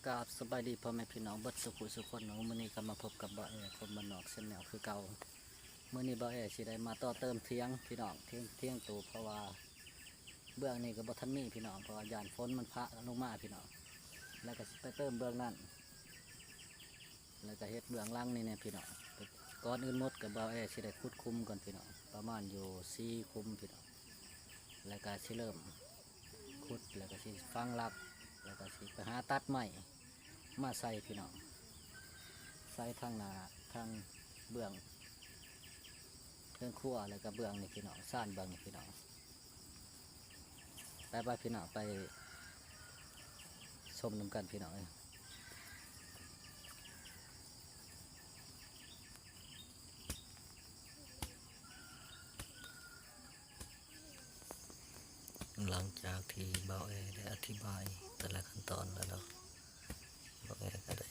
ครับ สบายดีพ่อแม่พี่น้องเบิดสุขุสุคนเนาะ มื้อนี้ก็มาพบกับบ่าวแอคนบ้านนอกแชนแนลคือเก่า มื้อนี้บ่าวแอสิได้มาต่อเติมเถียงพี่น้อง เถียง เถียงโต เพราะว่าเบื้องนี้ก็บ่ทันมีพี่น้อง เพราะว่าย้านฝนมันพะลงมาพี่น้อง แล้วก็สิไปเติมเบื้องนั้น แล้วก็เฮ็ดเบื้องหลังนี่แหน่พี่น้อง ก่อนอื่นหมดก็บ่าวแอสิได้ขุดคุมก่อนพี่น้อง ประมาณอยู่สี่คุมพี่น้อง แล้วก็สิเริ่ม ขุดแล้วก็สิฝังหลัก แล้วก็สิไปหาตัดไม้มาใส่พี่น้อง ใส่ทางหน้าทางเบื้องเทิงครัว แล้วก็เบื้องนี่พี่น้อง ซานเบื้องนี่พี่น้อง ไปๆ พี่น้อง ไปชมนำกันพี่น้องเอ้ย หลังจากที่บ่าวแอได้อธิบายแต่ละขั้นตอนแล้วเนาะ บ่าวแอก็ได้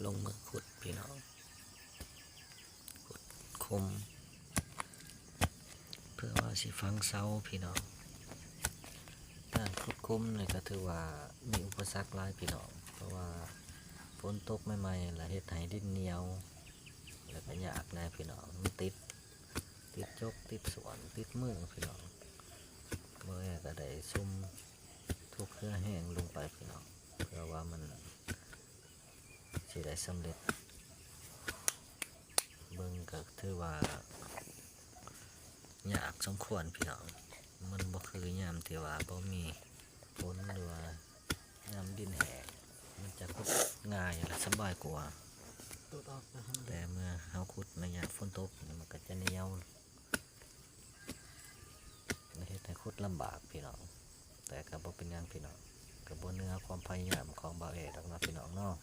ลงมือขุดพี่น้อง ขุดคุม เพื่อว่าสิฝังเสาพี่น้อง การขุดคุมนี่ก็ถือว่ามีอุปสรรคหลายพี่น้อง เพราะว่าฝนตกใหม่ๆ แล้วเฮ็ดให้ดินเหนียว แล้วก็ยากแหน่พี่น้อง มันติด ติดจก ติดส้วม ติดมือพี่น้อง บ่าวแอก็ได้ซุ่มทุกข์เหื่อแฮงลงไปพี่น้อง เพื่อว่ามันสิได้สำเร็จ เบิ่งก็ถือว่ายากสมควรพี่น้อง มันบ่คือยามที่ว่าบ่มีฝน หรือว่ายามดินแห้ง มันจะขุดง่ายและสบายกว่า แต่เมื่อเฮาขุดในยามฝนตกนี่มันก็จะเหนียว เฮ็ดให้ขุดลำบากพี่น้อง แต่ก็บ่เป็นหยังพี่น้อง ก็บ่เหนือความพยายามของบ่าวแอดอกเนาะพี่น้องเนาะ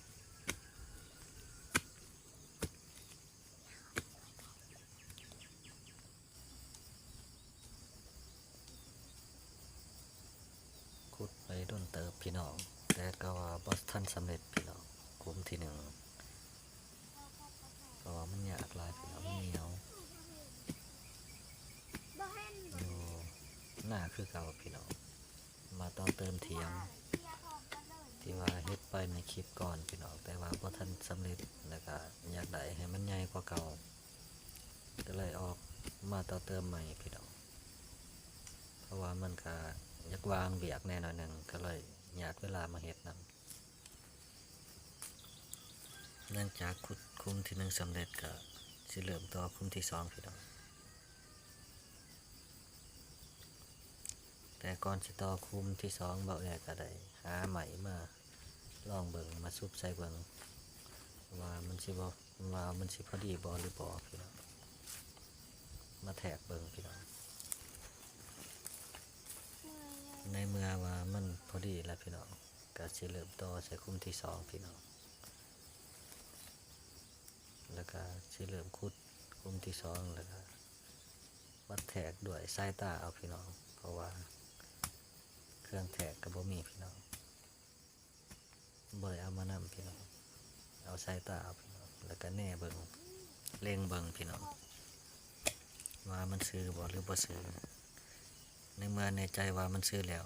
ขุดไปโดนเติบพี่น้อง แต่ก็ว่าบ่ทันสำเร็จพี่น้อง คุมที่หนึ่ง เพราะว่ามันยากหลายพี่น้อง มันเหนียว อยู่หน้าคือเก่าพี่น้อง มาต่อเติมเถียง ที่ว่าเฮ็ดไปในคลิปก่อนพี่น้อง แต่ว่าบ่ทันสำเร็จ แล้วก็อยากได้ให้มันใหญ่กว่าเก่า ก็เลยออกมาต่อเติมใหม่พี่น้อง เพราะว่ามันก็อยากวางเวียกแหน่หน่อยหนึ่ง ก็เลยหยาดเวลามาเฮ็ดนำ หลังจากขุดคุมที่หนึ่งสำเร็จ ก็สิเริ่มต่อคุมที่สองพี่น้อง แต่ก่อนสิต่อคุมที่สอง บ่าวแอก็ได้หาไม้มาลองเบิ่ง มาซุบใส่เบิ่ง ว่ามันสิบ่ ว่ามันสิพอดีบ่หรือบ่พี่น้อง มาแทกเบิ่งพี่น้อง ในเมื่อว่ามันพอดีแล้วพี่น้อง ก็สิเริ่มต่อใส่คุมที่สองพี่น้อง แล้วก็สิเริ่มขุดคุมที่สอง แล้วก็วัดแทกด้วยสายตาเอาพี่น้อง เพราะว่าเครื่องแทกก็บ่มีพี่น้อง บ่ได้เอามานำพี่น้อง เอาสายตาเอาพี่น้อง แล้วก็แนเบิ่ง เล็งเบิ่งพี่น้อง ว่ามันซื่อบ่หรือบ่ซื่อ ในเมื่อแน่ใจว่ามันซื่อแล้ว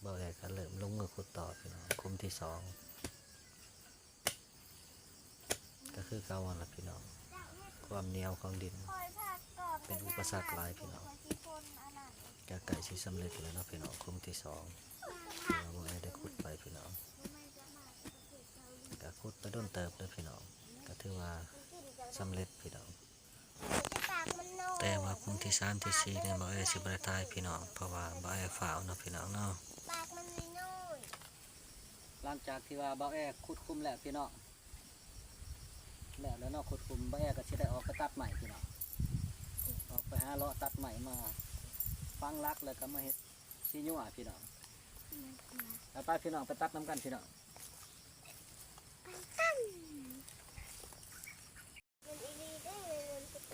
บ่าวแอก็เริ่มลงมือขุดต่อพี่น้อง คุมที่สอง ก็คือเก่าหั่นล่ะพี่น้อง ความเหนียวของดินเป็นอุปสรรคหลายพี่น้อง ก็ใกล้สิสำเร็จแล้วเนาะพี่น้อง คุมที่สอง ที่ว่าบ่าวแอได้ขุดไปพี่น้อง ก็ขุดไปโดนเติบเด้อพี่น้อง ก็ถือว่าสำเร็จพี่น้อง แต่ว่าคุมที่สาม ที่สี่ นี่บ่าวแอสิบ่ได้ถ่ายพี่น้อง เพราะว่าบ่าวแอฟ้าวเนาะพี่น้องเนาะ หลังจากที่ว่าบ่าวแอขุดคุมแล้วพี่น้อง แล้ว แล้วเนาะ ขุดคุม บ่าวแอก็สิได้ออกไปตัดไม้พี่น้อง ออกไปหาเลาะตัดไม้มาฝังหลัก แล้วก็มาเฮ็ดสิหยัวพี่น้อง เอาไปพี่น้อง ไปตัดนำกันพี่น้อง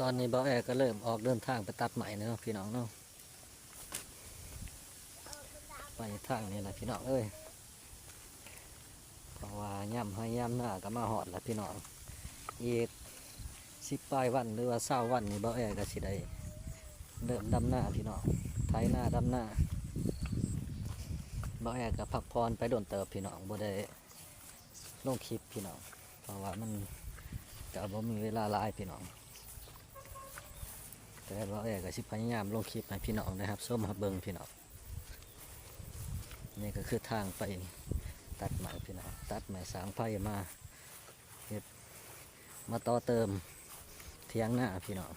ตอนนี้บ่าวแอก็เริ่มออกเดินทางไปตัดไม้แล้วเนาะพี่น้องเนาะ ไปทางนี้ล่ะพี่น้องเอ้ย เพราะว่ายามไฮ่ยามนาก็มาฮอดแล้วพี่น้อง อีกสิบปลายวันหรือว่าซาววันนี่บ่าวแอก็สิได้เริ่มดำนาพี่น้อง ไถนาดำนา บ่าวแอก็พักผ่อนไปโดนเติบพี่น้อง บ่ได้ ລົງຄລິບພີ່ນ້ອງ ເພາະວ່າມັນກະບໍ່ມີເວລາຫຼາຍພີ່ນ້ອງ ແຕ່ບ່າວແອກະຊິພະຍາຍາມລົງຄລິບໃຫ້ພີ່ນ້ອງໄດ້ຮັບຊົມຮັບເບິ່ງພີ່ນ້ອງ. ນີ້ກະຄືທາງໄປຕັດໄມ້ພີ່ນ້ອງ ຕັດໄມ້ສາງໄຟມາເຮັດ ມາຕໍ່ເຕີມຖຽງນາພີ່ນ້ອງ.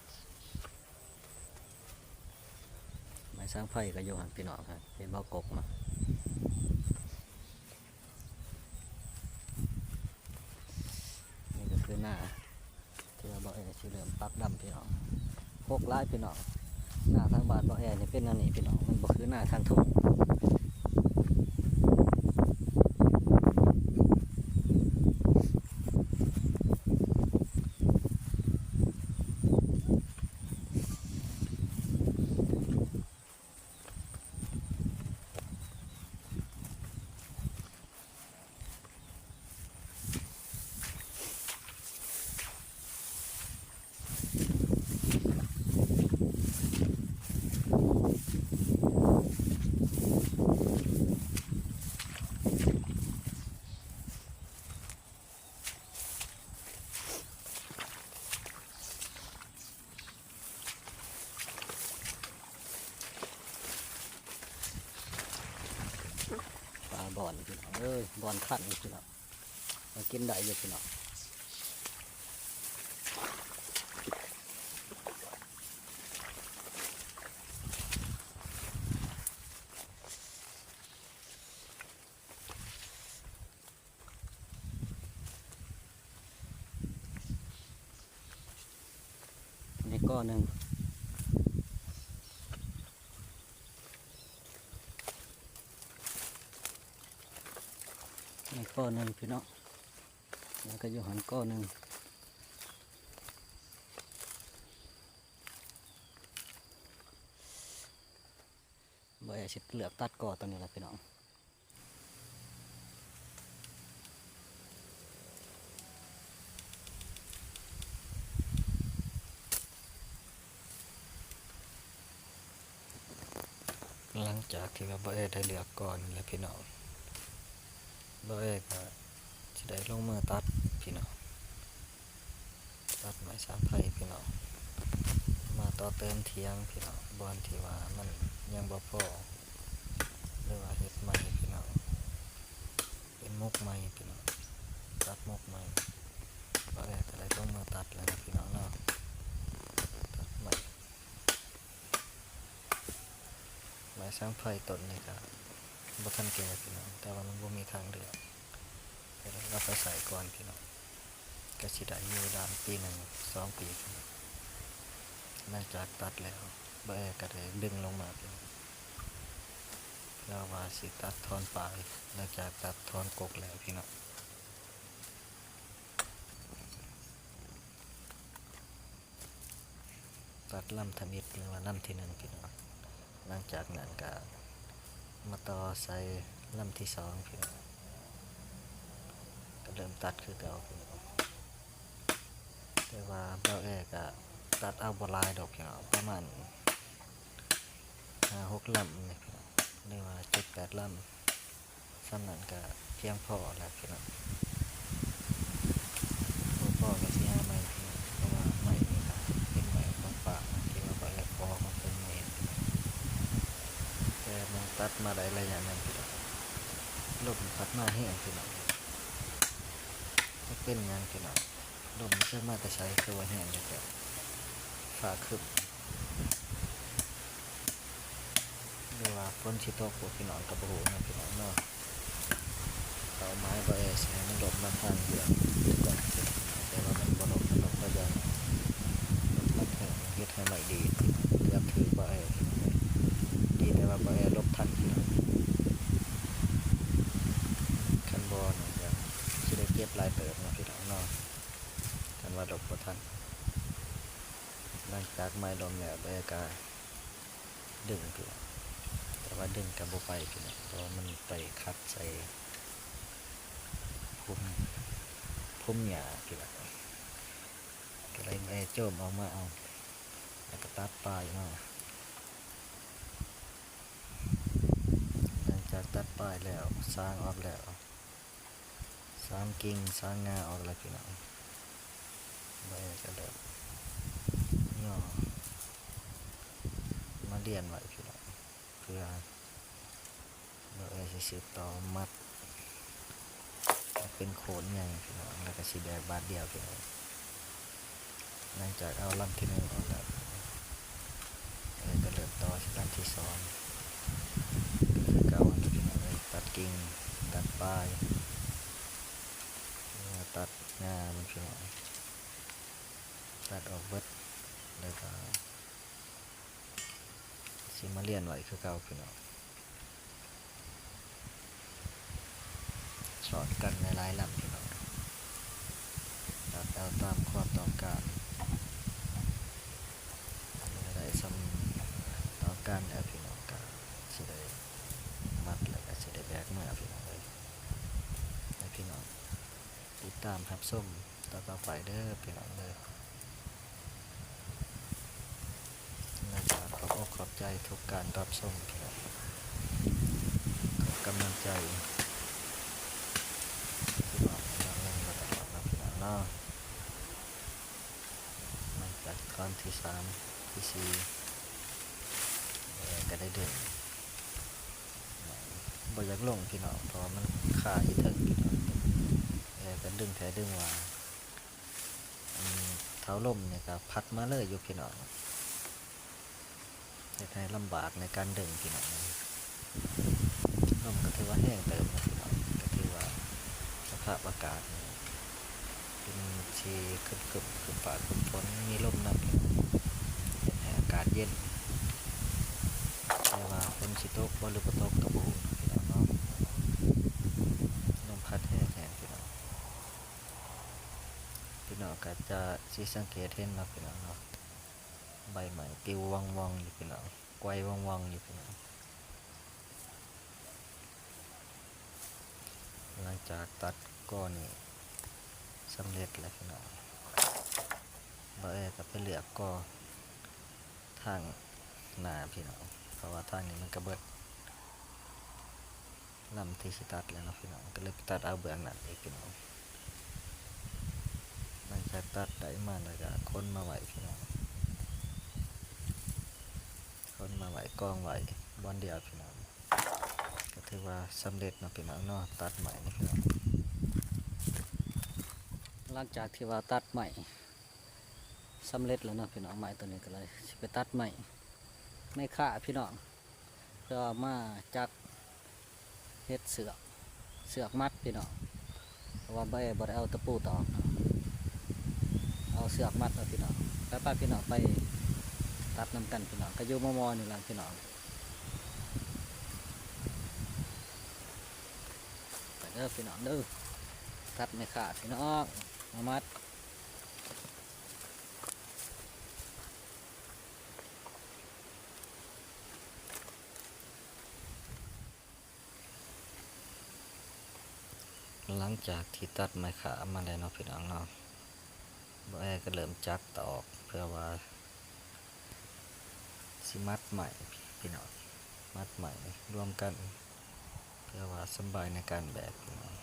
ໄມ້ສາງໄຟກະຢູ່ຫັ້ນພີ່ນ້ອງ ເຫັນບໍ່ ກົກມາ. ນີ້ກະຄືນາທີ່ວ່າບ່າວແອກະຊິເລີ່ມປັກດຳພີ່ນ້ອງ ຮົກຫຼາຍພີ່ນ້ອງ. ນາທາງບ້ານບ່າວແອກະນີ້ເປັນແນວນີ້ພີ່ນ້ອງ ມັນບໍ່ຄືນາທາງທົ່ງ. ປາບ່ອນພີ່ນ້ອງເອີຍ ບ່ອນຄັນພີ່ນ້ອງ ມັນກິນໄດ້ຢູ່ພີ່ນ້ອງ. ນີ້ກໍໜຶ່ງ ນີ້ກໍໜຶ່ງພີ່ນ້ອງ ແລ້ວກະຢູ່ຫັ້ນກໍໜຶ່ງ. ບ່າວແອກະຊິເລືອກຕັດກໍຕົວນີ້ລະພີ່ນ້ອງ. ຫຼັງຈາກທີ່ວ່າບ່າວແອກະໄດ້ເລືອກກໍແລ້ວພີ່ນ້ອງ ບ່າວແອກະຊິໄດ້ລົງມືຕັດພີ່ນ້ອງ. ຕັດໄມ້ສາງໄຟພີ່ນ້ອງ ມາຕໍ່ເຕີມຖຽງພີ່ນ້ອງ ບ່ອນທີ່ວ່າມັນຍັງບໍ່ພໍ ຫຼືວ່າເຮັດໃໝ່ພີ່ນ້ອງ ເປັນໝົກໃໝ່ພີ່ນ້ອງ ຕັດໝົກໃໝ່. ຕອນແລກກະໄດ້ລົງມືຕັດແລ້ວນະພີ່ນ້ອງເນາະ ຕັດໄມ້ ໄມ້ສາງໄຟຕົ້ນນີ້ກະບໍ່ທັນແກ່ພີ່ນ້ອງ ແຕ່ວ່າມັນບໍ່ມີທາງເລືອກ ກະເລີຍເອົາໄປໃສ່ກ່ອນພີ່ນ້ອງ. ກະຊິໄດ້ຢູ່ດ້ານປີໜຶ່ງສອງປີພີ່ນ້ອງ. ຫຼັງຈາກຕັດແລ້ວ ບ່າວແອກະໄດ້ດຶງລົງມາພີ່ນ້ອງ ເພື່ອວ່າຊິຕັດທ່ອນປາຍ ຫຼັງຈາກຕັດທ່ອນກົກແລ້ວພີ່ນ້ອງ. ຕັດລຳທຳອິດ ຫຼືວ່າລຳທີໜຶ່ງພີ່ນ້ອງ. ຫຼັງຈາກນັ້ນກະມາຕໍ່ໃສ່ລຳທີສອງພີ່ນ້ອງ ກະເລີ່ມຕັດຄືເກົ່າພີ່ນ້ອງ. ແຕ່ວ່າບ່າວແອກະຕັດເອົາບໍ່ຫຼາຍດອກພີ່ນ້ອງ ປະມານຫ້າຫົກລຳນີ້ພີ່ນ້ອງ ຫຼືວ່າເຈັດແປດລຳ. ສ່ຳນັ້ນກະພຽງພໍແລ້ວພີ່ນ້ອງ ບໍ່ພໍກະຊິຫາໃໝ່ພີ່ນ້ອງ ເພາະວ່າໄມ້ນີ້ກະເປັນໄມ້ຂອງປ່າທີ່ວ່າບ່າວແອກຂໍຂອງເພິ່ນມາເຮັດພີ່ນ້ອງ. ແຕ່ມາຕັດມາໄດ້ໄລຍະໜຶ່ງພີ່ນ້ອງ ລົມພັດມາແຮງພີ່ນ້ອງ ຈັກເປັນຫຍັງພີ່ນ້ອງ ລົມຈັກມາແຕ່ໃສ ຄືວ່າແຮງແທ້ໆ ຟ້າຄຶ້ມ ຫຼືວ່າຝົນຊິຕົກບໍ່ພີ່ນ້ອງ ກະບໍ່ຮູ້ເນາະພີ່ນ້ອງເນາະ. ເປົ້າໝາຍບ່າວແອກະຊິໃຫ້ມັນລົມມາທາງດຽວກ່ອນພີ່ນ້ອງ ແຕ່ວ່າມັນບໍ່ລົມ ມັນລົມພະຍາຍາມ ລົມພັດແຮງ ເຮັດໃຫ້ໄມ້ດີດ ເກືອບຖືກບ່າວແອກພີ່ນ້ອງ. ດີແຕ່ວ່າບ່າວແອກຫຼົບທັນພີ່ນ້ອງ ຄັນບໍ່ນີ້ກະຊິໄດ້ເຈັບຫຼາຍເຕີບເນາະພີ່ນ້ອງເນາະ ຄັນວ່າຫຼົບບໍ່ທັນ. ຫຼັງຈາກໄມ້ລົ້ມແລ້ວ ບ່າວແອກະດຶງ ແຕ່ວ່າດຶງກະບໍ່ໄປພີ່ນ້ອງ ເພາະວ່າມັນໄປຂັດໃສ່ພຸມ ພຸມຫຍ້າພີ່ນ້ອງ ກະເລີຍແອໂຈມອອກມາເອົາ ແລ້ວກະຕັດປາຍມາ. ຫຼັງຈາກຕັດປາຍແລ້ວ ສາງອອກແລ້ວ ສ ສາມກິ່ງສາມງ່າອອກແລ້ວພີ່ນ້ອງ. ບ່າວແອກໍເລີ່ມຍໍມາລຽນໄວ້ພີ່ນ້ອງ ເພື່ອບ່າວແອຊິສືບຕໍ່ມັດໃຫ້ເປັນໂຄນໃຫຍ່ພີ່ນ້ອງ ແລ້ວກໍຊິແບກບາດດຽວພີ່ນ້ອງ. ຫຼັງຈາກເອົາລຳທີໜຶ່ງອອກແລ້ວ ເອີ ກໍເລີ່ມຕໍ່ລຳທີສອງ ຄືເກົ່າຫັ້ນແຫຼະພີ່ນ້ອງເອີຍ. ຕັດກິ່ງ ຕັດປາຍ ຫຼືວ່າຕັດງ່າມັນພີ່ນ້ອງ ຕັດອອກເບິດ ແລ້ວກໍຊິມາລຽນໄວ້ຄືເກົ່າພີ່ນ້ອງ. ສອນກັນຫຼາຍໆລຳພີ່ນ້ອງ ຕັດເອົາຕາມຄວາມຕ້ອງການ ອັນໃດສ່ຳຕ້ອງການແລ້ວພີ່ນ້ອງ ກໍຊິໄດ້ມັດ ແລ້ວກໍຊິໄດ້ແບກເມືອພີ່ນ້ອງເອີຍ. ໃຫ້ພີ່ນ້ອງຕິດຕາມຮັບຊົມຕໍ່ໆໄປເດີພີ່ນ້ອງເດີ. ແລ້ວກໍຂອບອົກຂອບໃຈທຸກການຮັບຊົມພີ່ນ້ອງ ທຸກກຳລັງໃຈທີ່ມອບໃຫ້ບ່າວແອມາຕະຫຼອດເນາະພີ່ນ້ອງເນາະ. ຫຼັງຈາກຕອນທີສາມ ທີສີ່ ແອກໍໄດ້ດຶງ ບໍ່ຢາກລົງພີ່ນ້ອງ ເພາະວ່າມັນຄາຢູ່ເທິງພີ່ນ້ອງ. ແອກໍດຶງແທ້ດຶງວ່າ ອັນເທົ້າລົມນີ້ກໍພັດມາເລີຍຢູ່ພີ່ນ້ອງ ເຮັດໃຫ້ລຳບາກໃນການດຶງພີ່ນ້ອງ. ລົມກໍຖືວ່າແຮງເຕີບນະພີ່ນ້ອງ ກໍຖືວ່າສະພາບອາກາດນີ້ ເປັນສີຄຶ້ມໆ ຄຶ້ມຟ້າຄຶ້ມຝົນ ມີລົມນຳ ເຮັດໃຫ້ອາກາດເຢັນ ແຕ່ວ່າຝົນຊິຕົກບໍ່ ຫຼືບໍ່ຕົກກໍບໍ່ຮູ້ເນາະພີ່ນ້ອງເນາະ. ລົມພັດແຮງໆພີ່ນ້ອງ ພີ່ນ້ອງກໍຈະຊິສັງເກດເຫັນເນາະພີ່ນ້ອງເນາະ ໃບໄມ້ປິວວ່ອງໆຢູ່ພີ່ນ້ອງ ໄກວ່ອງໆຢູ່ພີ່ນ້ອງ. ຫຼັງຈາກຕັດກໍນີ້ສຳເລັດແລ້ວພີ່ນ້ອງ ບ່າວແອກໍໄປເລືອກກໍທາງໜ້າພີ່ນ້ອງ ເພາະວ່າທາງນີ້ມັນກໍເບິດລຳທີ່ຊິຕັດແລ້ວເນາະພີ່ນ້ອງ ກໍເລີຍໄປຕັດເອົາເບື້ອງນັ້ນອີກພີ່ນ້ອງ. ຫຼັງຈາກຕັດໄດ້ມາແລ້ວກໍຂົນມາໄວ້ພີ່ນ້ອງ ຂົນມາໄວ້ກອງໄວ້ບ່ອນດຽວພີ່ນ້ອງ ກໍຖືວ່າສຳເລັດເນາະພີ່ນ້ອງເນາະ ຕັດໄມ້ນີ້ພີ່ນ້ອງ. ຫຼັງຈາກທີ່ວ່າຕັດໄມ້ສຳເລັດແລ້ວເນາະພີ່ນ້ອງ ໄມ້ຕົວນີ້ກໍເລີຍຊິໄປຕັດໄມ້ ໄມ້ຂ້າພີ່ນ້ອງ ເພື່ອເອົາມາຈັກເຮັດເຊືອກ ເຊືອກມັດພີ່ນ້ອງ ເພາະວ່າບໍ່ ບໍ່ໄດ້ເອົາຕະປູຕອກ ເອົາເຊືອກມັດເອົາພີ່ນ້ອງ. ໄປໆພີ່ນ້ອງ ໄປຕັດນຳກັນພີ່ນ້ອງ ກໍຢູ່ມໍ່ໆນີ້ແຫຼະພີ່ນ້ອງ ໄປເດີພີ່ນ້ອງເດີ ຕັດໄມ້ຂ້າພີ່ນ້ອງມາມັດ. ຫຼັງຈາກທີ່ຕັດໄມ້ຂ້າມາແລ້ວເນາະພີ່ນ້ອງເນາະ ບ່າວແອກໍເລີ່ມຈັກຕອກ ເພື່ອວ່າຊິມັດໄມ້ພີ່ນ້ອງ ມັດໄມ້ລວມກັນ ເພື່ອວ່າສຳບາຍໃນການແບກພີ່ນ້ອງ.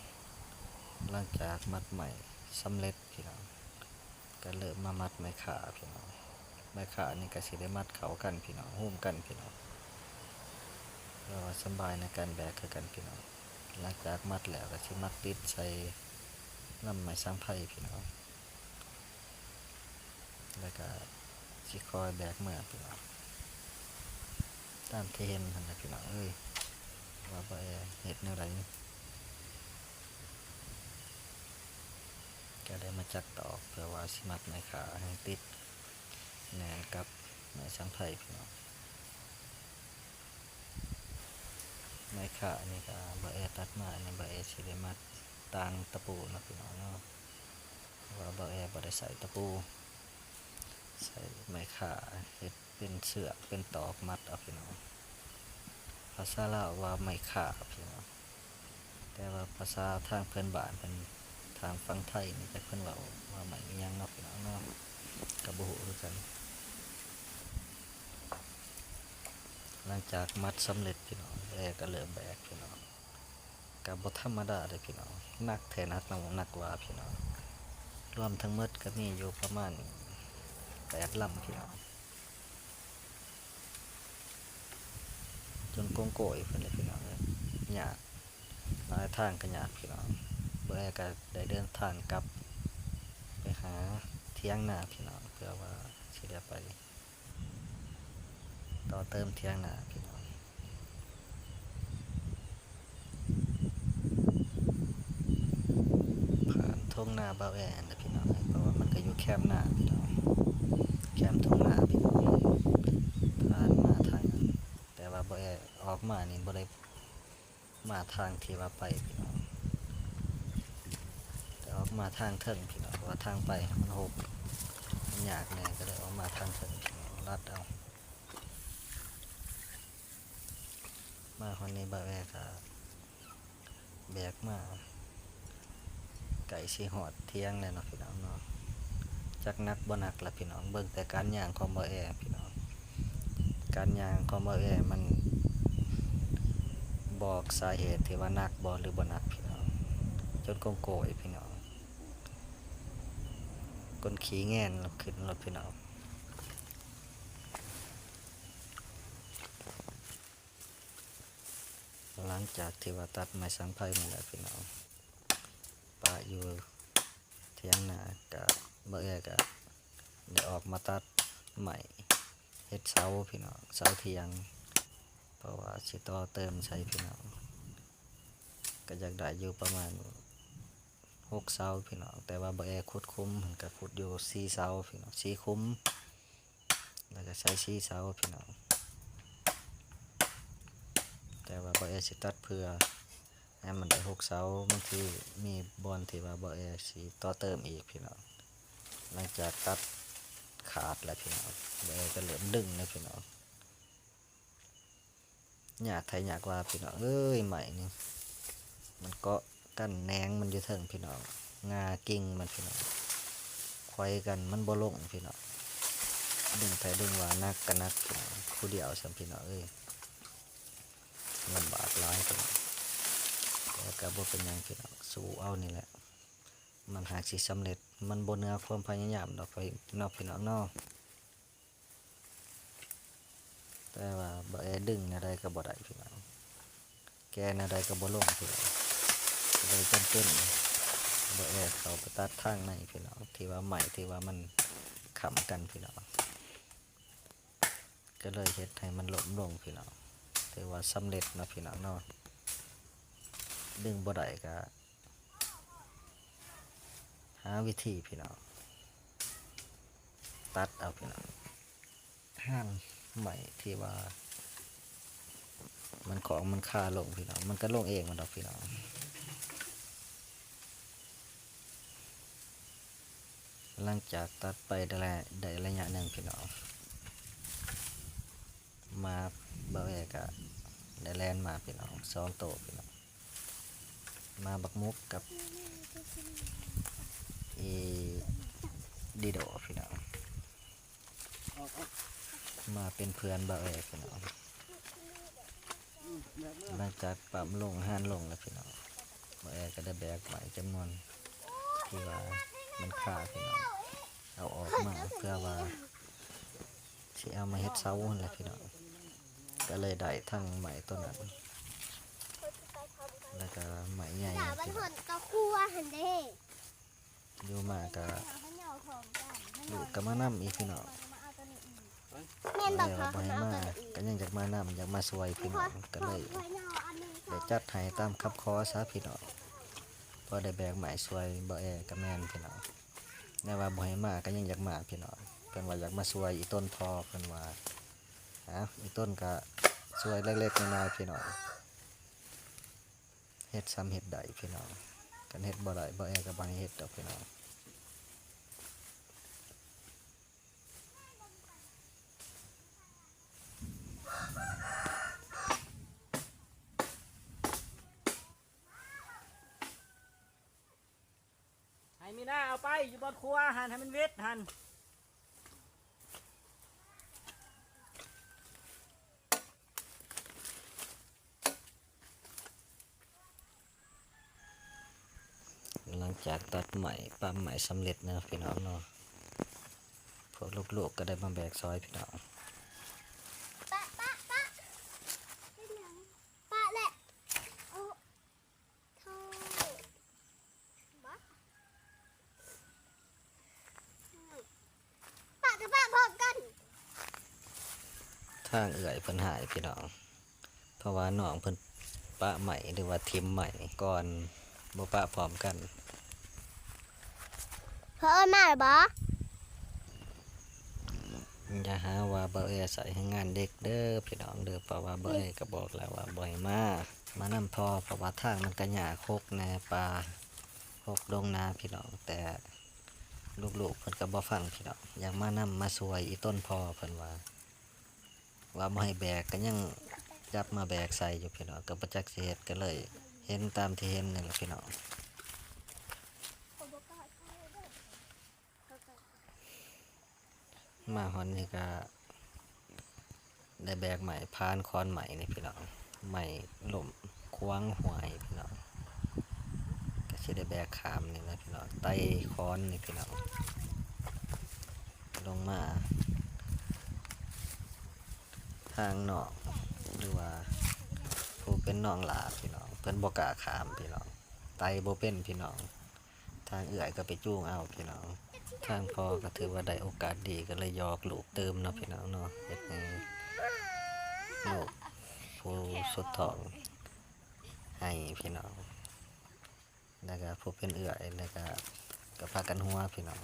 ຫຼັງຈາກມັດໄມ້ສຳເລັດພີ່ນ້ອງ ກໍເລີ່ມມາມັດໄມ້ຂ້າພີ່ນ້ອງ. ໄມ້ຂ້ານີ້ກໍຊິໄດ້ມັດເຂົ້າກັນພີ່ນ້ອງ ໂຮມກັນພີ່ນ້ອງ ເພື່ອວ່າສຳບາຍໃນການແບກຄືກັນພີ່ນ້ອງ. ຫຼັງຈາກມັດແລ້ວກໍຊິມັດຕິດໃສ່ລຳໄມ້ສັງໄພພີ່ນ້ອງ ແລ້ວກໍຊິຄ່ອຍແບກເມືອພີ່ນ້ອງ ຕາມທີ່ເຫັນຫັ້ນແຫຼະພີ່ນ້ອງເອີຍ ວ່າບ່າວແອເຮັດແນວໃດ. ກໍໄດ້ມາຈັກຕອກ ເພື່ອວ່າຊິມັດໄມ້ຂ້າໃຫ້ຕິດແໜ້ນກັບໄມ້ສັງໄພພີ່ນ້ອງ. ໄມ້ຂ້ານີ້ກໍບ່າວແອຕັດມານີ້ ບ່າວແອຊິໄດ້ມັດຕ່າງຕະປູເນາະພີ່ນ້ອງເນາະ ເພາະວ່າບ່າວແອບໍ່ໄດ້ໃຊ້ຕະປູ ໃຊ້ໄມ້ຂ້າເຮັດ ເປັນເຊືອກເປັນຕອກມັດເອົາພີ່ນ້ອງ. ພາສາລາວວ່າໄມ້ຂ້າພີ່ນ້ອງ ແຕ່ວ່າພາສາທາງເພື່ອນບ້ານເພິ່ນ ທາງຝັ່ງໄທນີ້ ຈັກເພິ່ນເວົ້າວ່າໄມ້ອີ່ຫຍັງເນາະພີ່ນ້ອງເນາະ ກໍບໍ່ຮູ້ຄືກັນ. ຫຼັງຈາກມັດສຳເລັດພີ່ນ້ອງ ແອກໍເລີ່ມແບກພີ່ນ້ອງ. ກໍບໍ່ທຳມະດາເດ້ພີ່ນ້ອງ, ໜັກແທ້ໜັກ ໜັກວ່າພີ່ນ້ອງ, ລວມທັງໝົດກໍມີຢູ່ປະມານແປດລຳພີ່ນ້ອງ, ຈົນໂກງໂກຍເພິ່ນເລີຍພີ່ນ້ອງເອີຍ, ຍາກ ຫຼາຍທາງກໍຍາກພີ່ນ້ອງ. ບໍ່ແອກໍໄດ້ເດີນທາງກັບໄປຫາຖຽງນາພີ່ນ້ອງ, ເພື່ອວ່າຊິໄດ້ໄປຕໍ່ເຕີມຖຽງນາພີ່ນ້ອງ. ຜ່ານທົ່ງນາບ່າວແອຫັ້ນແຫຼະພີ່ນ້ອງເອີຍ, ເພາະວ່າມັນກໍຢູ່ແຄມນາພີ່ນ້ອງ, ແຄມທົ່ງນາພີ່ນ້ອງ, ຜ່ານມາທາງນັ້ນ, ແຕ່ວ່າບ່າວແອອອກມານີ້ບໍ່ໄດ້ ມາທາງທີ່ວ່າໄປພີ່ນ້ອງ, ແຕ່ອອກມາທາງເທິງພີ່ນ້ອງ, ເພາະວ່າທາງໄປມັນຫົກ ມັນຍາກແດ່, ກໍເລີຍອອກມາທາງເທິງພີ່ນ້ອງ, ລັດເອົາ. ມາຮອດນີ້ບ່າວແອກໍແບກມາ ໃກ້ຊິຮອດຖຽງແລ້ວເນາະພີ່ນ້ອງເນາະ, ຈັກໜັກບໍ່ໜັກລະພີ່ນ້ອງ. ເບິ່ງແຕ່ການຍ່າງຂອງບ່າວແອພີ່ນ້ອງ, ການຍ່າງຂອງບ່າວແອມັນບອກສາເຫດທີ່ວ່າໜັກບໍ່ ຫຼື ບໍ່ໜັກພີ່ນ້ອງ, ຈົນໂກງໂກຍພີ່ນ້ອງ, ກົ້ນຂີ້ແງນຂຶ້ນລົດພີ່ນ້ອງ. ຫຼັງຈາກທີ່ວ່າຕັດໄມ້ສັງໄພມາແລ້ວພີ່ນ້ອງ, ປະຢູ່ຖຽງນາ, ກະ ບ່າວແອກະໄດ້ອອກມາຕັດໄມ້ເຮັດເສົາພີ່ນ້ອງ, ເສົາຖຽງ, ເພາະວ່າຊິຕໍ່ເຕີມໃສ່ພີ່ນ້ອງ, ກະຢາກໄດ້ຢູ່ປະມານຫົກເສົາພີ່ນ້ອງ, ແຕ່ວ່າບ່າວແອຂຸດຂຸມຫັ້ນກະຂຸດຢູ່ສີ່ເສົາພີ່ນ້ອງ, ສີ່ຂຸມ. ແລ້ວກໍໃສ່ສີ່ເສົາພີ່ນ້ອງ, ແຕ່ວ່າບ່າວແອຊິຕັດເພື່ອໃຫ້ມັນໄດ້ຫົກເສົາ, ບາງທີມີບ່ອນທີ່ວ່າບ່າວແອຊິຕໍ່ເຕີມອີກພີ່ນ້ອງ. ຫຼັງຈາກຕັດຂາດແລ້ວພີ່ນ້ອງ, ບ່າວແອກໍເລີ່ມດຶງແລ້ວພີ່ນ້ອງ. ຍາກໄຖຍາກວ່າພີ່ນ້ອງເອີຍ, ໄມ້ນີ້ມັນເກາະກັນແໜງມັນຢູ່ເທິງພີ່ນ້ອງ, ງ່າກິ່ງມັນພີ່ນ້ອງ, ໄຂວ້ກັນມັນບໍ່ລົງພີ່ນ້ອງ. ດຶງໄຖດຶງວ່າໜັກກໍໜັກພີ່ນ້ອງ, ຜູ້ດຽວຊ້ຳພີ່ນ້ອງເອີຍ, ລຳບາກຫຼາຍພີ່ນ້ອງ. ແຕ່ກໍບໍ່ເປັນຫຍັງພີ່ນ້ອງ, ສູ້ເອົານີ້ແຫຼະ, ມັນຫາກຊິສຳເລັດ, ມັນບໍ່ເໜືອຄວາມພະຍາຍາມດອກເນາະພີ່ນ້ອງເນາະ. ແຕ່ວ່າບ່າວແອດຶງແນວໃດກໍບໍ່ໄດ້ພີ່ນ້ອງ, ແກ່ແນວໃດກໍບໍ່ລົງພີ່ນ້ອງ, ກໍເລີຍຈຳເປັນບ່າວແອເຂົ້າໄປຕັດທາງໃນພີ່ນ້ອງ, ທີ່ວ່າໄມ້ທີ່ວ່າມັນຄ້ຳກັນພີ່ນ້ອງ, ກໍເລີຍເຮັດໃຫ້ມັນລົ້ມລົງພີ່ນ້ອງ. ຖືວ່າສຳເລັດເນາະພີ່ນ້ອງເນາະ, ດຶງບໍ່ໄດ້ກໍ ຫາວິທີພີ່ນ້ອງ, ຕັດເອົາພີ່ນ້ອງ, ຫາງໄມ້ທີ່ວ່າມັນຂອງມັນຄາລົງພີ່ນ້ອງ, ມັນກໍລົງເອງມັນດອກພີ່ນ້ອງ. ຫຼັງຈາກຕັດໄປໄດ້ໄລຍະໜຶ່ງພີ່ນ້ອງ, ມາ ບ່າວແອກະໄດ້ແລ່ນມາພີ່ນ້ອງ, ສອງໂຕພີ່ນ້ອງ, ມາບັກໝຸກກັບອີດີໂດພີ່ນ້ອງ, ມາເປັນເພື່ອນບ່າວແອພີ່ນ້ອງ. ຫຼັງຈາກປ້ຳລົງ ຫານລົງແລ້ວພີ່ນ້ອງ, ບ່າວແອກະໄດ້ແບກໄມ້ຈຳນວນທີ່ວ່າມັນຄາພີ່ນ້ອງ, ເອົາອອກມາເພື່ອວ່າ ຊິເອົາມາເຮັດເສົາຫັ້ນແຫຼະພີ່ນ້ອງ, ກໍເລີຍໄດ້ທັງໄມ້ໂຕນັ້ນ ແລ້ວກໍໄມ້ໃຫຍ່ພີ່ນ້ອງ. ຢູ່ມາກໍລູກກໍມານຳອີກພີ່ນ້ອງ, ແມ່ນບໍ່ ເຂົາມາ ກໍຍັງຢາກມານຳ ຢາກມາຊ່ວຍພີ່ນ້ອງ, ກໍເລີຍໄດ້ຈັດໃຫ້ຕາມຄຳຂໍຊະພີ່ນ້ອງ, ພໍໄດ້ແບກໄມ້ຊ່ວຍບ່າວແອກໍແມ່ນພີ່ນ້ອງ. ແນວວ່າບໍ່ໃຫ້ມາກໍຍັງຢາກມາພີ່ນ້ອງ, ເພິ່ນວ່າຢາກມາຊ່ວຍອີ່ຕົນພໍ້ ເພິ່ນວ່າ. ເອົ້າ ອີ່ຕົນກໍຊ່ວຍເລັກໆນ້ອຍໆພີ່ນ້ອງ, ເຮັດສ່ຳເຮັດໄດ້ພີ່ນ້ອງ, ຄັນເຮັດບໍ່ໄດ້ ບ່າວແອກໍບໍ່ໃຫ້ເຮັດດອກພີ່ນ້ອງ. ໃຫ້ມີນາເອົາໄປຢູ່ບ່ອນຄົວຫັ້ນ ໃຫ້ມັນເວັດຫັ້ນ. ຈາກຕັດໄມ້ ປ້ຳໄມ້ສຳເລັດແລ້ວພີ່ນ້ອງເນາະ ພວກລູກໆກໍໄດ້ມາແບກຊ່ອຍພີ່ນ້ອງ. ປະ ປະ ປະ ເປັນຫຍັງ? ປະແຫຼະ ໂອ້ ໂທ້ ບະ ປະກັບປະພ້ອມກັນ. ທາງເອື້ອຍເພິ່ນຮ້າຍພີ່ນ້ອງ ເພາະວ່ານ້ອງເພິ່ນປະໄມ້ ຫຼືວ່າຖິ້ມໄມ້ກ່ອນ ບໍ່ປະພ້ອມກັນ. ເພິ່ນມາແລ້ວບໍ່? ຢ່າຫາວ່າບ່າວແອໃຊ້ແຮງງານເດັກເດີພີ່ນ້ອງເດີ ເພາະວ່າບ່າວແອກໍບອກແລ້ວວ່າບໍ່ໃຫ້ມາ ມານຳພໍ່ ເພາະວ່າທາງມັນກໍຍາກ ຮົກແດ່ ປ່າຮົກດົງນາພີ່ນ້ອງ ແຕ່ລູກໆເພິ່ນກໍບໍ່ຟັງພີ່ນ້ອງ ຢາກມານຳມາຊ່ວຍອີ່ຕົນພໍ່ເພິ່ນວ່າ ວ່າບໍ່ໃຫ້ແບກກໍຍັງຈັບມາແບກໃສ່ຢູ່ພີ່ນ້ອງ ກໍບໍ່ຈັກຊິເຮັດ ກໍເລີຍເຫັນຕາມທີ່ເຫັນນີ້ແຫຼະພີ່ນ້ອງ. ມາຮອດນີ້ກໍໄດ້ແບກໄມ້ ພານຂອນໄມ້ນີ້ພີ່ນ້ອງ ໄມ້ລົ້ມຂວາງຫ້ວຍພີ່ນ້ອງ ກໍຊິໄດ້ແບກຂ້າມນີ້ແຫຼະພີ່ນ້ອງ ໄຕ່ຂອນນີ້ພີ່ນ້ອງ ລົງມາທາງນ້ອງ ຫຼືວ່າຜູ້ເປັນນ້ອງຫຼ້າພີ່ນ້ອງ ເພິ່ນບໍ່ກ້າຂ້າມພີ່ນ້ອງ ໄຕ່ບໍ່ເປັນພີ່ນ້ອງ. ທາງເອື້ອຍກໍໄປຈູງເອົາພີ່ນ້ອງ ທາງພໍ່ກໍຖືວ່າໄດ້ໂອກາດດີ ກໍເລີຍຢອກລູກຕື່ມເນາະພີ່ນ້ອງເນາະ ເຮັດໃຫ້ລູກຜູ້ສຸດທ້ອງໄຫ້ພີ່ນ້ອງ ແລ້ວກໍຜູ້ເປັນເອື້ອຍ ແລ້ວກໍ ກໍພາກັນຫົວພີ່ນ້ອງ.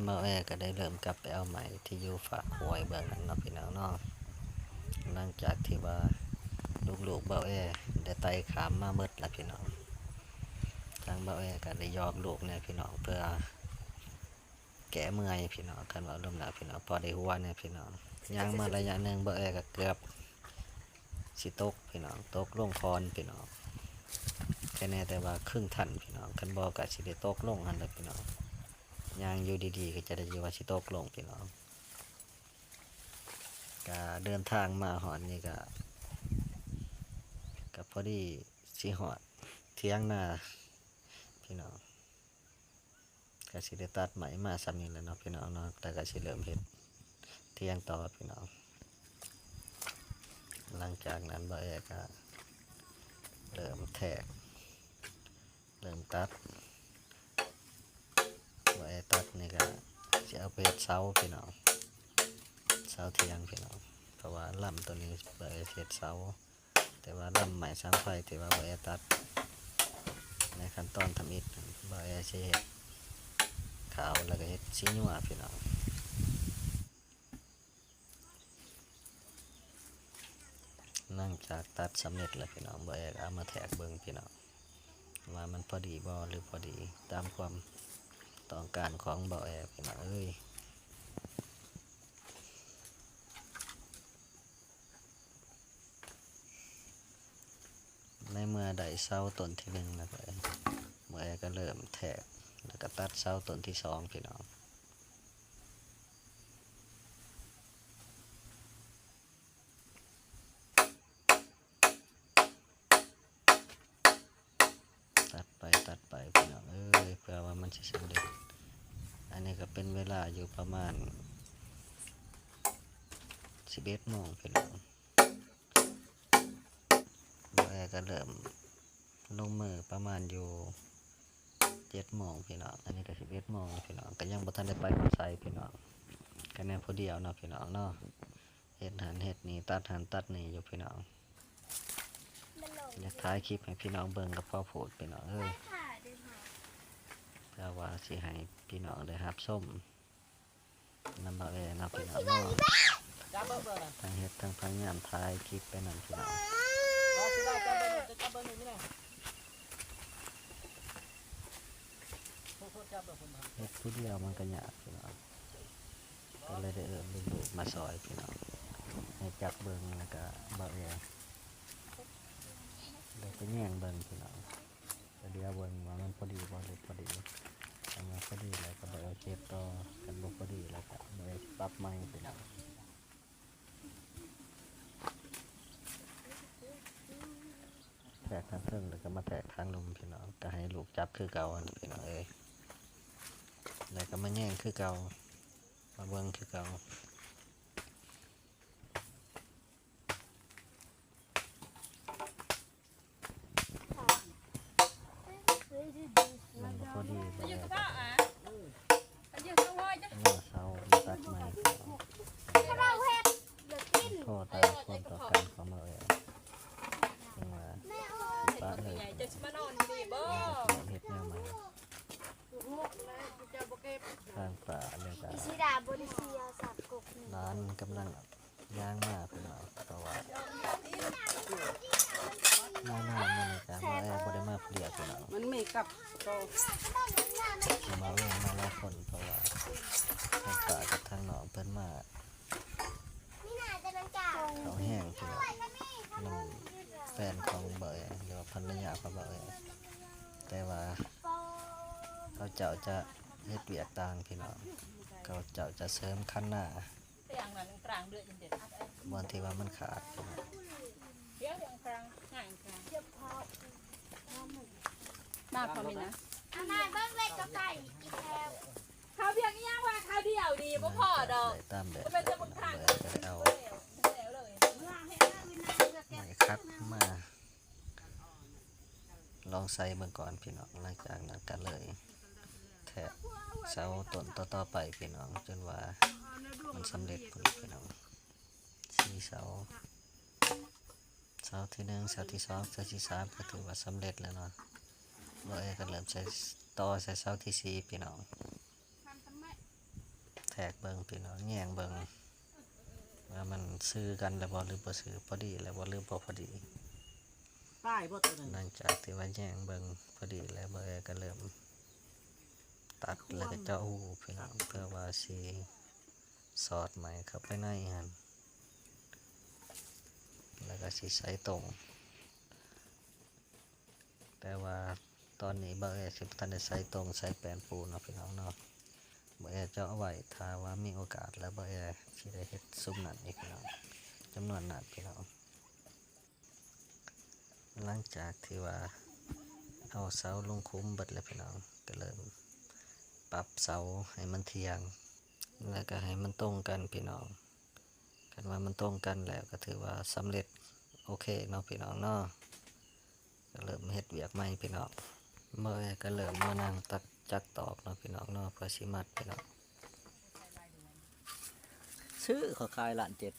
ບ່າວແອກໍໄດ້ເລີ່ມກັບໄປເອົາໄມ້ທີ່ຢູ່ຟາກຫ້ວຍເບື້ອງນັ້ນເນາະພີ່ນ້ອງເນາະ ຫຼັງຈາກທີ່ວ່າລູກໆບ່າວແອໄດ້ໄຕ່ຂ້າມມາໝົດລະພີ່ນ້ອງ ທາງບ່າວແອກໍໄດ້ຢອກລູກແດ່ພີ່ນ້ອງ ເພື່ອແກ້ເມື່ອຍພີ່ນ້ອງ ຄັນເວົ້າລວມແລ້ວພີ່ນ້ອງ ພໍໄດ້ຫົວແດ່ພີ່ນ້ອງ. ຍ່າງມາໄລຍະໜຶ່ງ ບ່າວແອກໍເກືອບ ຊິຕົກພີ່ນ້ອງ ຕົກລົງຄອນພີ່ນ້ອງ ແຄ່ແນ່ແຕ່ວ່າຄຶ່ງທັນພີ່ນ້ອງ ຄັນບໍ່ກໍຊິໄດ້ຕົກລົງຫັ້ນແຫຼະພີ່ນ້ອງ ຍ່າງຢູ່ດີໆກໍຈະໄດ້ຢູ່ວ່າຊິຕົກລົງພີ່ນ້ອງ. ກະເດີນທາງມາຮອດນີ້ກະ ກະພໍດີຊິຮອດຖຽງນາພີ່ນ້ອງ. ກະຊິໄດ້ຕັດໄມ້ມາສ່ຳນີ້ແຫຼະເນາະພີ່ນ້ອງເນາະ ແລ້ວກະຊິເລີ່ມເຮັດຖຽງຕໍ່ພີ່ນ້ອງ. ຫຼັງຈາກນັ້ນບ່າວແອກະເລີ່ມແທກ ເລີ່ມຕັດ ບ່າວແອຕັດນີ້ກະຊິເອົາໄປເຮັດເສົາພີ່ນ້ອງ ເສົາຖຽງພີ່ນ້ອງ ເພາະວ່າລຳໂຕນີ້ບ່າວແອຊິເຮັດເສົາ. ແຕ່ວ່າລຳໄມ້ສາງໄຟທີ່ວ່າບ່າວແອຕັດໃນຂັ້ນຕອນທຳອິດ ບ່າວແອຊິເຮັດຂາວ ແລ້ວກະເຮັດສີນົວພີ່ນ້ອງ. ຫຼັງຈາກຕັດສຳເລັດແລ້ວພີ່ນ້ອງ ບ່າວແອກະເອົາມາແທກເບິ່ງພີ່ນ້ອງ ວ່າມັນພໍດີບໍ່ ຫຼືບໍ່ດີຕາມຄວາມຕ້ອງການຂອງບ່າວແອພີ່ນ້ອງເອີຍ. ໃນເມື່ອໄດ້ເສົາຕົ້ນທີໜຶ່ງແລ້ວ ບ່າວແອກະເລີ່ມແທກ ແລ້ວກະຕັດເສົາຕົ້ນທີສອງພີ່ນ້ອງ. ຕັດໄປຕັດໄປພີ່ນ້ອງເອີຍ ເພື່ອວ່າມັນຊິສຳເລັດ. ອັນນີ້ກະເປັນເວລາຢູ່ປະມານສິບເອັດໂມງພີ່ນ້ອງ. ບ່າວແອກະເລີ່ມລົງມືປະມານຢູ່ເຈັດໂມງພີ່ນ້ອງ. ອັນນີ້ກະສິບເອັດໂມງແລ້ວພີ່ນ້ອງ ກະຍັງບໍ່ທັນໄດ້ໄປຮອດໃສພີ່ນ້ອງ ກະແນວຜູ້ດຽວເນາະພີ່ນ້ອງເນາະ. ເຮັດຫັ້ນເຮັດນີ້ ຕັດຫັ້ນຕັດນີ້ຢູ່ພີ່ນ້ອງ. ຢາກຖ່າຍຄລິບໃຫ້ພີ່ນ້ອງເບິ່ງກະພໍໂພດພີ່ນ້ອງເອີຍ ເພື່ອວ່າຊິໃຫ້ພີ່ນ້ອງໄດ້ຮັບຊົມນຳບ່າວແອເນາະພີ່ນ້ອງເນາະ. ທັງເຮັດທັງພະຍາຍາມຖ່າຍຄລິບໄປນຳພີ່ນ້ອງ. ເຮັດຜູ້ດຽວມັນກະຍາກພີ່ນ້ອງ ກໍເລີຍໄດ້ເອີ້ນລູກໆມາຊ່ອຍພີ່ນ້ອງ ໃຫ້ຈັບເບິ່ງ ແລ້ວກະບ່າວແອໄດ້ໄປແຍງເບິ່ງພີ່ນ້ອງ ກະດຽວເບິ່ງວ່າມັນພໍດີບໍ່ ຫຼືບໍ່ດີ. ຄັນວ່າພໍດີແລ້ວກະບ່າວແອເກັບຕໍ່ ຄັນບໍ່ພໍດີແລ້ວກະບ່າວແອຊິປັບໃໝ່ພີ່ນ້ອງ. ແທກ ທາງເທິງ ແລ້ວກໍມາແທກທາງລຸ່ມພີ່ນ້ອງ ກໍໃຫ້ລູກຈັບຄືເກົ່າຫັ້ນພີ່ນ້ອງເອີຍ ແລ້ວກໍມາແຍງຄືເກົ່າ ມາເບິ່ງຄືເກົ່າ. ມັນບໍ່ພໍດີບໍ່ໄດ້ ເສົາມັນຕັດໃໝ່ ພໍຕາມຄວາມຕ້ອງການຂອງເຮົາເອງ ຈຶ່ງວ່າປະເລີຍ ເຮັດແນວໃໝ່ ທາງປ້າ ແລ້ວກໍຫຼານກຳລັງ ຍ່າງມາພີ່ນ້ອງ ເພາະວ່າມານານມື້ນີ້ກະບໍ່ໄດ້ມາຜູ້ດຽວພີ່ນ້ອງ ມັນມີກັບໂຕ ມາເບິ່ງມາຫຼາຍຄົນ ເພາະວ່າທາງປ້າກັບທາງນ້ອງເພິ່ນມາເຂົ້າແຮງພີ່ນ້ອງ ນຳແຟນຂອງເບົາແອ ຫຼືວ່າພັນລະຍາຂອງເບົາແອ ແຕ່ວ່າເຂົາເຈົ້າຈະເຮັດວຽກຕ່າງພີ່ນ້ອງ ເຂົາເຈົ້າຈະເສີມຄັນນາ ບ່ອນທີ່ວ່າມັນຂາດ ມາພໍມີນະ ເອົາມາເບິ່ງເລັກກັບໄກ່ອີກແລ້ວ ເຂົ້າວຽກອີຫຍັງວ່າ ເຂົ້າວຽກດຽວນີ້ບໍ່ພໍດອກ ໄດ້ຕາມແບບ ເປັນແຕ່ບັກຄັ້ງ ເອົາໄມ້ຂັດມາ ລອງໃສ່ເບິ່ງກ່ອນພີ່ນ້ອງ ຫຼັງຈາກນັ້ນກໍເລີຍແທກເສົາຕົ້ນຕໍ່ໆໄປພີ່ນ້ອງ ຈົນວ່າມັນສຳເລັດພຸ້ນພີ່ນ້ອງ ສີ່ເສົາ ເສົາທີໜຶ່ງ ເສົາທີສອງ ເສົາທີສາມ ກໍຖືວ່າສຳເລັດແລ້ວເນາະ ເບົາແອກໍເລີ່ມໃສ່ຕໍ່ໃສ່ເສົາທີສີ່ພີ່ນ້ອງ. ແທກເບິ່ງພີ່ນ້ອງ ແຍງເບິ່ງວ່າມັນຊື່ກັນແລ້ວບໍ່ ຫຼືບໍ່ຊື່ ພໍດີແລ້ວບໍ່ ຫຼືບໍ່ພໍດີ ຕາຍບໍ່ຕົວນັ້ນ ຫຼັງຈາກທີ່ວ່າແຍງເບິ່ງພໍດີແລ້ວ ເບົາແອກໍເລີ່ມຕັດ ແລ້ວກໍເຈາະຮູພີ່ນ້ອງ ເພື່ອວ່າຊິສອດໄມ້ເຂົ້າໄປໃນຫັ້ນ ແລ້ວກໍຊິໃສ່ຕົງ ແຕ່ວ່າຕອນນີ້ເບົາແອຊິບໍ່ທັນໄດ້ໃສ່ຕົງໃສ່ແປ້ນປູເນາະພີ່ນ້ອງເນາະ ເບົາແອເຈາະໄວ້ ຖ້າວ່າມີໂອກາດແລ້ວເບົາແອຊິໄດ້ເຮັດຊຸມນັ້ນອີກພີ່ນ້ອງ ຈຳນວນນັ້ນພີ່ນ້ອງ. ຫຼັງຈາກທີ່ວ່າເອົາເສົາລົງຂຸມເບິດແລ້ວພີ່ນ້ອງ ກໍເລີ່ມປັບເສົາໃຫ້ມັນທ່ຽງ ແລ້ວກໍໃຫ້ມັນຕົງກັນພີ່ນ້ອງ. ຄັນວ່າມັນຕົງກັນແລ້ວກໍຖືວ່າສຳເລັດ ໂອເຄເນາະພີ່ນ້ອງເນາະ ກໍເລີ່ມເຮັດວຽກໃໝ່ພີ່ນ້ອງ ເມື່ອຍກໍເລີ່ມມານັ່ງຕັກຈັກຕອກເນາະພີ່ນ້ອງເນາະ ເພື່ອຊິມັດພີ່ນ້ອງ ຊື້ເຂົາຂາຍລ້ານເຈັດ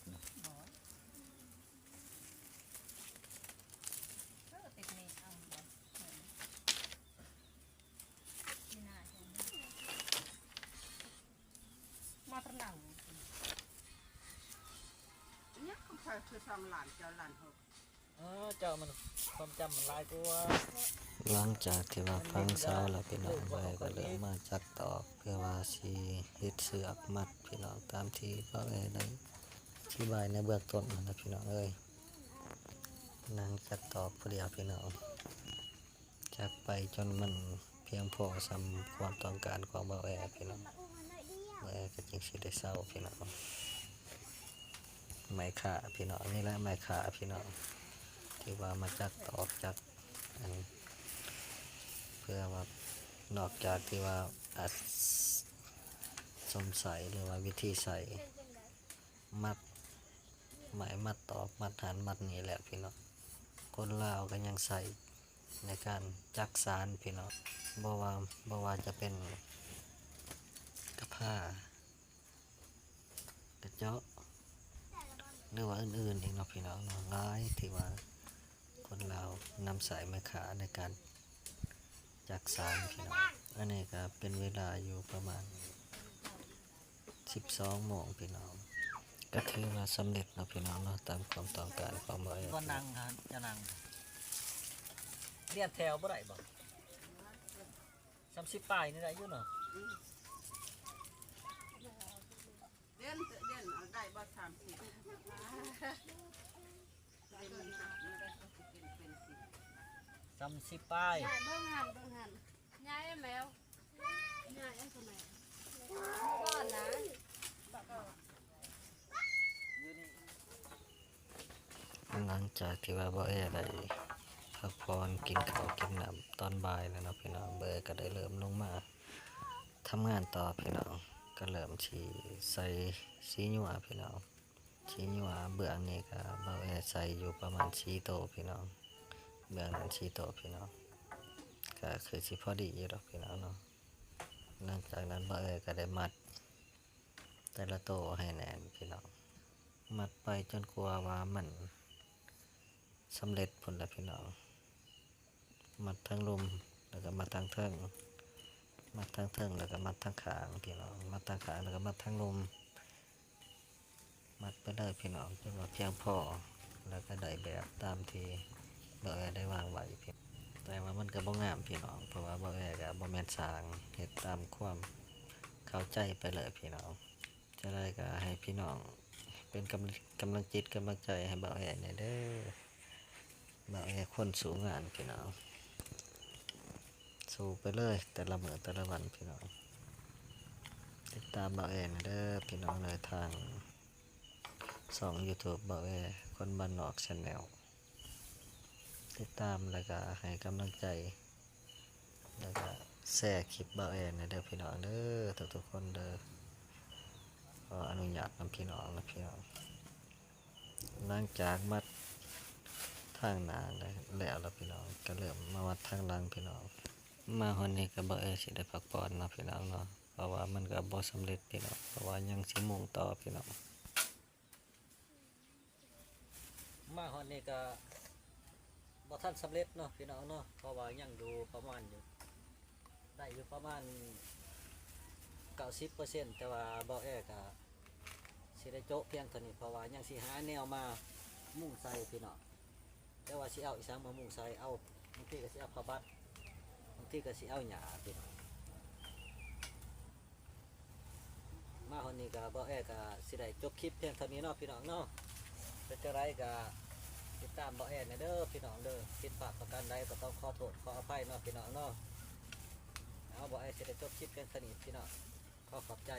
ມາຕະໜ່ຳ ຍັງຂອງຂ້ອຍຄືສອງລ້ານ ເຈົ້າລ້ານຫົກ ເອີ ເຈົ້າມັນຄວາມຈຳມັນຫຼາຍກວ່າ. ຫຼັງຈາກທີ່ວ່າຝັງເສົາແລ້ວ ພີ່ນ້ອງເອີຍ ກໍເລີ່ມມາຈັກຕອກ ເພື່ອວ່າຊິເຮັດເຊືອກມັດພີ່ນ້ອງ ຕາມທີ່ເບົາແອໄດ້ອະທິບາຍໃນເບື້ອງຕົ້ນຫັ້ນນະພີ່ນ້ອງເອີຍ. ນັ່ງຈັກຕອກຜູ້ດຽວພີ່ນ້ອງ. ຈັກໄປຈົນມັນພຽງພໍສ່ຳຄວາມຕ້ອງການຂອງເບົາແອພີ່ນ້ອງ ເບົາແອກໍຈຶ່ງຊິໄດ້ເຊົາພີ່ນ້ອງ. ໄມ້ຂ້າພີ່ນ້ອງ ນີ້ແຫຼະໄມ້ຂ້າພີ່ນ້ອງ ທີ່ວ່າມາຈັກຕອກຈັກອັນ ເພື່ອວ່ານອກຈາກທີ່ວ່າອາ ສົມໃສ່ ຫຼືວ່າວິທີໃສ່ ມັດໄມ້ມັດຕອກ ມັດຫັ້ນມັດນີ້ແຫຼະພີ່ນ້ອງ. ຄົນລາວກໍຍັງໃຊ້ໃນການຈັກສານພີ່ນ້ອງ ບໍ່ວ່າ ບໍ່ວ່າຈະເປັນກະພ້າ ກະເຈາະ ຫຼືວ່າອື່ນໆອີກເນາະພີ່ນ້ອງເນາະ ຫຼາຍທີ່ວ່າຄົນລາວນຳໃຊ້ໄມ້ຂ້າໃນການ ຈັກສານພີ່ນ້ອງ. ອັນນີ້ກໍເປັນເວລາຢູ່ປະມານສິບສອງໂມງພີ່ນ້ອງ ກໍຖືວ່າສຳເລັດເນາະພີ່ນ້ອງເນາະ ຕາມຄວາມຕ້ອງການຂອງເບົາແອ. ບໍ່ນັ່ງຫັ້ນ ຈະນັ່ງ ລຽນແຖວບໍ່ໄດ້ບໍ່? ສາມສິບປາຍນີ້ໄດ້ຢູ່ເນາະ. ເດັ່ນ ເດັ່ນ ເອົາໄດ້ບໍ່ ສາມສິບ ສາມສິບປາຍ ຍາຍເບິ່ງຫັ້ນ ເບິ່ງຫັ້ນ ຍາຍແລ້ວ ຍາຍອັນສະໄໝ ກ່ອນນະ ຢູ່ນີ້. ຫຼັງຈາກທີ່ວ່າເບົາແອໄດ້ ພັກຜ່ອນ ກິນເຂົ້າກິນນ້ຳຕອນບ່າຍແລ້ວເນາະພີ່ນ້ອງ. ເບີກະໄດ້ເລີ່ມລົງມາທຳງານຕໍ່ພີ່ນ້ອງ. ກະເລີ່ມຊິໃສ່ສີຍົວພີ່ນ້ອງ. ສີຍົວເບື້ອງນີ້ກະບ່າວແອໃສ່ຢູ່ປະມານສີ່ໂຕພີ່ນ້ອງ. ເບື້ອງນັ້ນສີ່ໂຕພີ່ນ້ອງ. ກະຄືຊິພໍດີຢູ່ດອກພີ່ນ້ອງເນາະ. ຫຼັງຈາກນັ້ນບ່າວແອກະໄດ້ມັດແຕ່ລະໂຕໃຫ້ແໜ້ນພີ່ນ້ອງ. ມັດໄປຈົນກວ່າວ່າມັນ ສຳເລັດພຸ້ນລະພີ່ນ້ອງ. ມັດທັງລຸ່ມ ແລ້ວກະມັດທັງເທິງ, ມັດທັງເທິງ ແລ້ວກະມັດທັງຂ້າງພີ່ນ້ອງ, ມັດທັງຂ້າງ ແລ້ວກະມັດທັງລຸ່ມ. ມັດໄປເລີຍພີ່ນ້ອງ ຈົນວ່າພຽງພໍ ແລ້ວກະໄດ້ແບບຕາມທີ່ບ່າວແອໄດ້ວາງໄວ້. ແຕ່ວ່າມັນກະບໍ່ງາມພີ່ນ້ອງ ເພາະວ່າບ່າວແອກະບໍ່ແມ່ນຊ່າງ ເຮັດຕາມຄວາມເຂົ້າໃຈໄປເລີຍພີ່ນ້ອງ. ຈັ່ງໃດກະໃຫ້ພີ່ນ້ອງເປັນກຳ ກຳລັງຈິດກຳລັງໃຈໃຫ້ບ່າວແອແດ່ເດີ. ບ່າວແອຄົນສູ້ງານພີ່ນ້ອງ. ສູ້ໄປເລີຍແຕ່ລະມື້ແຕ່ລະວັນພີ່ນ້ອງ. ຕິດຕາມບ່າວແອແດ່ເດີພີ່ນ້ອງເດີ ທາງຊ່ອງຢູທູບບ່າວແອ ຄົນບ້ານນອກແຊນແນວ. ຕິດຕາມ ແລ້ວກະໃຫ້ກຳລັງໃຈ ແລ້ວກະແຊຄລິບບ່າວແອແດ່ເດີພີ່ນ້ອງເດີ ທຸກໆຄົນເດີ. ຂໍອະນຸຍາດນຳພີ່ນ້ອງນະພີ່ນ້ອງ. ຫຼັງຈາກມັດທາງໜ້າແລ້ວລະພີ່ນ້ອງ ກະເລີ່ມມາມັດທາງຫຼັງພີ່ນ້ອງ. ມາຮອດນີ້ກະບ່າວແອຊິໄດ້ພັກຜ່ອນເນາະພີ່ນ້ອງເນາະ ເພາະວ່າມັນກະບໍ່ສຳເລັດພີ່ນ້ອງ ເພາະວ່າຍັງຊິມຸງຕໍ່ພີ່ນ້ອງ. ມາຮອດນີ້ກະບໍ່ທັນສຳເລັດເນາະພີ່ນ້ອງເນາະ ເພາະວ່າຍັງຢູ່ປະມານຢູ່ ໄດ້ຢູ່ປະມານເກົ້າສິບເປີເຊັນ ແຕ່ວ່າບ່າວແອກະຊິໄດ້ໂຈະພຽງເທົ່ານີ້ ເພາະວ່າຍັງຊິຫາແນວມາມຸງໃສ່ພີ່ນ້ອງ. ແຕ່ວ່າຊິເອົາອີ່ຫຍັງມາມຸງໃສ່ ເອົາ ບາງທີກະຊິເອົາຜ້າບັດ ບາງທີກະຊິເອົາຫຍ້າພີ່ນ້ອງ. ມາຮອດນີ້ກະບ່າວແອກະຊິໄດ້ຈົບຄລິບພຽງເທົ່ານີ້ເນາະພີ່ນ້ອງເນາະ. ເປັນຈັ່ງໃດກະຕິດຕາມບ່າວແອແດ່ເດີພີ່ນ້ອງເດີ. ຜິດພາດປະການໃດກະຕ້ອງຂໍໂທດຂໍອະໄພເນາະພີ່ນ້ອງເນາະ. ເອົາ ບ່າວແອຊິໄດ້ຈົບຄລິບພຽງເທົ່ານີ້ພີ່ນ້ອງ. ຂໍຂອບໃຈ.